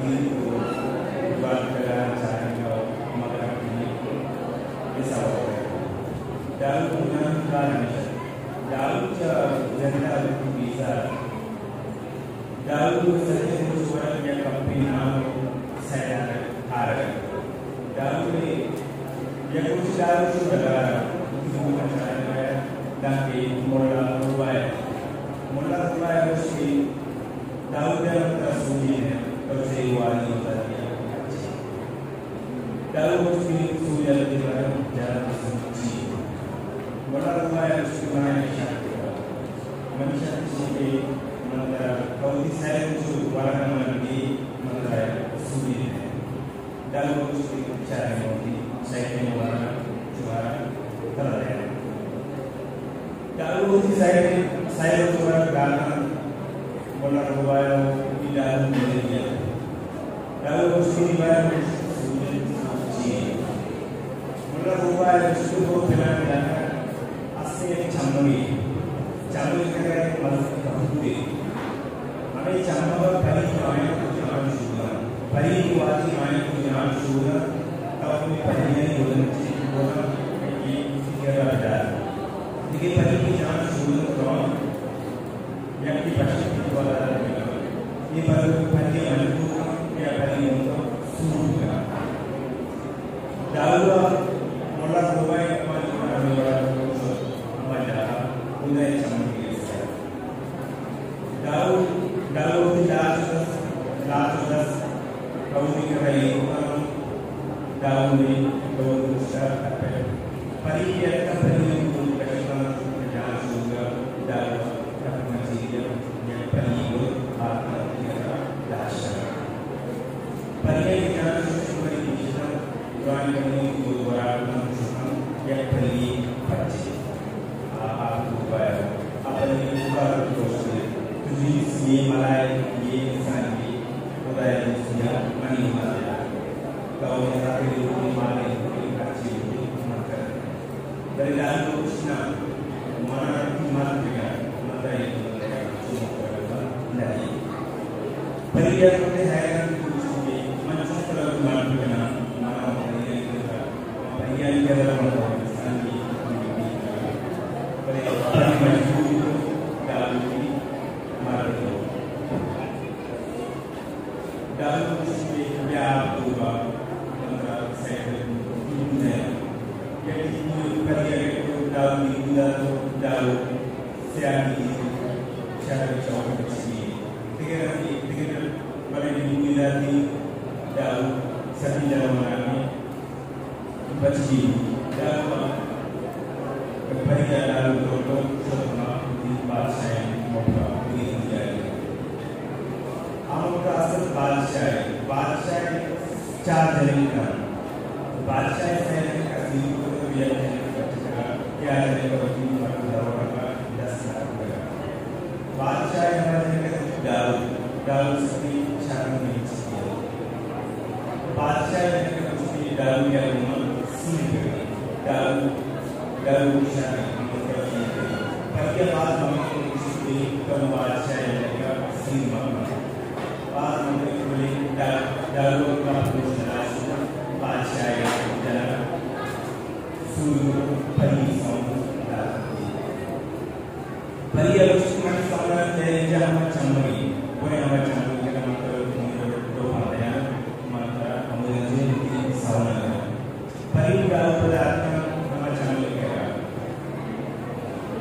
بات کرا چاہے گا مگر اپنی حساب کرے۔ داؤد گناہ کار ہمیشہ۔ داؤد چا زندہ بیزار۔ داؤد سجے روچ ورگ یا کمپی نام سیدان آرگ۔ داؤد یک روچ داؤد شو لگا رہا۔ داؤد چارگ آیا داکہ ملا روباہ۔ ملا روباہ گوشتی داؤد ءَ ترا سوجے نہ، تو چے واری وزاری ءَ۔ داؤد گوشتی سوج ءَ لگے بارے جان سوچی۔ ملا روباہ گوشتی من شرط، من شرط چی کہ من ترا کودی سائے چو وارا من دی من ترا سوجے نہ۔ داؤد گوشتی چارے موتی سائے وارا چوارا ترا دے۔ داؤد وتی سائیڈ، سائیڈ ءَ چورگ داتاں، ملا روباہ ءَ وتی داؤد ءَ دئیگ ءَ۔ داؤد گوشتی، باید سوچ چی؟ ملا روباہ ءَ گوشتی، برو پلان جاگہ است یک چمگے، چمگے کہ یک مزنیں کہورے۔ ہمے چمگ ءَ پری کہ آیاں تو جان شوداں۔ پری کہ واجی آیاں تو جان شوداں، تو ہمے پریانی گلنچی گونا کہ کرا بدار۔ دگہ پری کہ جان شوداں تو یکی پشت والا دگہ۔ یہ پر پری مجبور یا پری تو سور کا۔ داؤد ءَ ملا روباہ ءَ ہما جوڑ ءَ ہمے وڑ ءَ شت، ہما جاہ ءَ ہمدا چمگے است۔ داؤد، داؤد وتی لاچ دست، لاچ دست کہوری کرا ایر کت۔ داؤد ءَ کہوری پشت ءَ کپت۔ پری ءَ یک پری ءَ گوں کشتاں جان شوگ ءَ۔ داؤد ءَ کپت مچیری ءَ یک پری گوں آتاں وتی کرا داشتگ۔ پری ءَ کہ جان شوگ ءَ پری گشتاں، درائیں کنوکی گد ورا کتاں، گشتاں، یک پری پچے۔ آ، آ کوپہ ءَ، آ پری کوپہ ءَ گوشت، تو جنس یہ ملائک، یہ انسان، یہ خدا ءِ دوستی ءَ منی مال ءَ۔ تو ہمے خاطر یہ مال ءَ ہرچی من کر۔ بلے داؤد گوشت، ناں، من ءَ تئی مات بگار، من ترا اے دنیا ءَ چو مکرم نہ دئیں۔ پری ءَ گوشت، حیران گوشت کہ من چون ترا مات بکناں، من ءَ پری ءَ گوشت، پری ءَ گوشت، من انسان بلے پری مجبور بوت، داؤد ءَ مات بکنت۔ داؤد گوشت کہ بیا آپ توبہ، من ترا سیڈ بوت نہ۔ یک دگہ پری ءَ گپت، داؤد ءَ گوشت، داؤد سیاہی شہر چوک چی۔ دگہ رنگے، دگہ بلے بوئی داتی، داؤد سبیل ءَ روان ءَ۔ بچی داؤد ءَ پری ءَ داؤد ءَ لوٹو شت، ما وتی بادشاہ ءِ ملک ءَ، وتی دنیا ءَ۔ آ ملک ءَ اصل بادشاہ ءِ، بادشاہ ءِ چار جنک اَنت۔ بادشاہ ءِ سئے جنک ءَ سیر کتگ، یک جنک بچکگ ءَ، کہ آ جنک ءَ وتی مرد ءِ درورگ ءَ دست نہ کتگ۔ بادشاہ ءِ ہما جنک ءَ داؤد، داؤد سکیں شریں بچکے۔ بادشاہ ءِ جنک ءَ گوشت کہ داؤد ءَ گوں من سیر بکن۔ داؤد، داؤد گوشت کہ من ترا سیر بکناں۔ پری ءَ باز ہمک ءَ گوشت کہ تو بادشاہ ءِ جنک ءَ سیر مکن۔ باز ہمک ءَ، بلے دا-، داؤد ءَ گپ گوش نداشت۔ بادشاہ ءِ جنک سور پری سون دات۔ پری ءَ گوشت، من سونا تئی جاہ ہما چمگے، برے ہما چمگے کہ من ترا دو، دو پاں دیاں، من ترا ہمودا جیل ءَ سونا دیاں۔ پری داؤد پدا اتکاں ہما چمگے کرا۔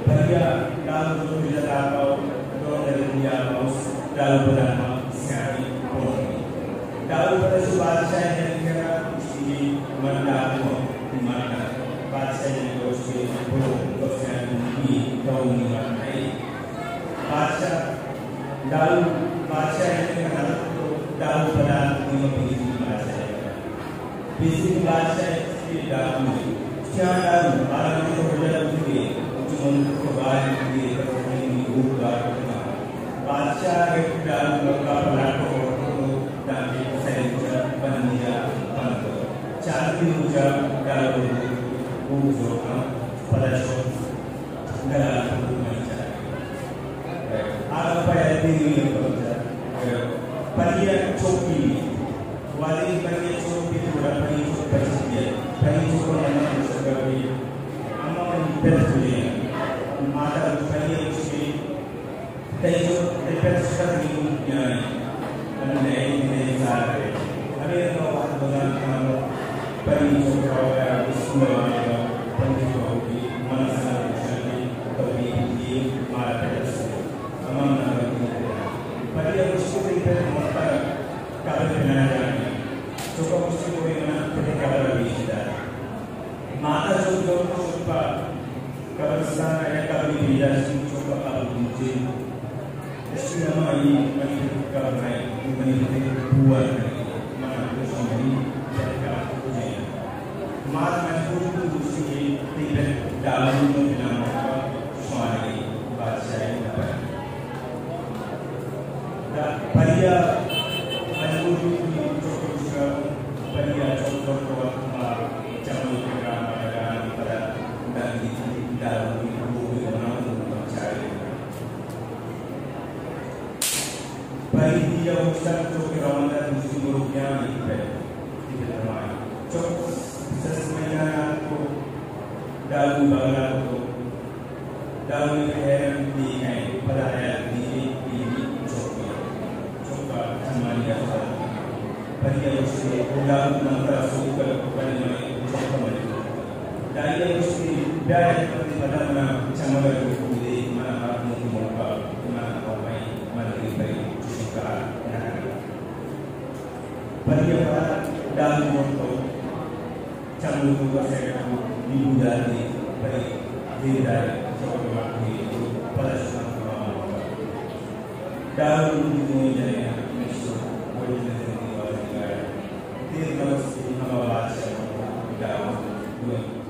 پری ءَ داؤد ءَ پجا داپا، دو نرندی آپا، داؤد پدا ہما سیاہیں پونی۔ داؤد پدا شو بادشاہ ءِ کرا، گوشتی، من داؤد آں، من داؤد۔ بادشاہ ءَ گوشت کہ برو، تو سیاہیں نہ ئے، تو منی مرد نہ ئے۔ بادشاہ داؤد، بادشاہ ءَ نہ کت، تو داؤد پدا دیما پیسری بادشاہ ءَ۔ پیسری بادشاہ ءَ گوشت کہ داؤد، چیا داؤد، مارا تو بلا بوتگے، تو من تو باہر بوتگے، تو منی گور گار کتگا۔ بادشاہ ءَ گپت، داؤد مکہ پہ لٹ ءُ وت کت، دانکہ سئے روچ ءَ بندی ءَ بند کت۔ چاردھی روچ ءَ داؤد گوک زرتاں، پدا شت گلال پور منی چارگ ءَ۔ آ گپ ءَ یلہ دے گئی ءَ پدا پری ءَ چوکی پری، پری ءِ چک بی، گڑا پری ءِ چک پچی بی۔ پری ءِ چک ءَ اما گوشگ بی، اما منی پت کجے؟ مات ءَ گوشت، پری ءَ گوشت کہ تئی چک، تئی پت شتگ ءُ بوت نیائیں، انوں نئے نئے سال ءَ۔ ہمے رنگ ءَ وہد گوزان کنان ءَ پری ءِ چک روگ ءَ، اسکول ءَ وانگ ءَ، پنچ ءَ وتی من ءَ سر گوشان کہ تو بی بی مارا پت است۔ اما من ءَ وتی پت ءَ۔ پری ءَ گوشت کہ تئی پت مرتگ، قبر بنائے جانے۔ چک ءَ گوشت کہ تو اے من ءَ پت ءِ قبر ءَ پیش دار۔ مات ءَ چک زرت ءُ شت پہ قبرستان ءَ، یک قبرے پیدا شت، چک ءَ قبر بوت۔ گوشتی، اما اے منی پت ءِ قبر نہ انت، اے منی پت ءِ بوہان ءَ انت۔ من ءَ گوشت، منی پت ءِ قبر کجا انت؟ مات مجبور بوت، گوشتی کہ تئی پت ڈالو ءِ بنا ملک ءَ شوانگی بادشاہی نہ بنت۔ پری ءَ مجبور بوت کہ چک ءَ گوشت، پری ءَ چک زرت ءُ وت پہ چملوک ءَ گران مارگ ءَ، پدا ڈنگی ڈالو ءِ لوگ ءَ بنا ءُ چارگ ءَ۔ پری ءَ گوشت، چک ءَ روان دات، گوشتی، برو بیا منی پت ءَ۔ چک سست میدان ءَ اتک ءُ ڈالو ءِ بغل ءَ کت ءُ ڈالو ءَ حیران دیگ ءَ انت، پدا حیال دیگ ءَ انت، اے چک انت۔ چک ءَ چمانی ءَ سر پری ءَ گوشت، او ڈالو، من ترا سوب کناں، بلے من چک ءَ مہ لوٹاں۔ ڈالو ءَ گوشت، بیا یک پردے پدا من ءَ چمگ ءَ لوٹ بدے، من ءَ مردموکی ملک ءَ، من ءَ مہ بئے، من دگہ برے چشیں کار نہ کناں۔ پری ءَ پدا ڈالو زرت ءُ چملوک ءَ سیٹ کت، نیبو دات، پری زیمدار ءِ چک ءَ ماں کت ءُ پدا شت ہما ملک ءَ۔ ڈالو دومی جنین ءَ نشت ءُ گڈ ءِ زندگی ءَ گوازینگ ءَ انت۔ دیر نہ گوست کہ ہما بادشاہ ءِ ملک ءَ ڈالو دومی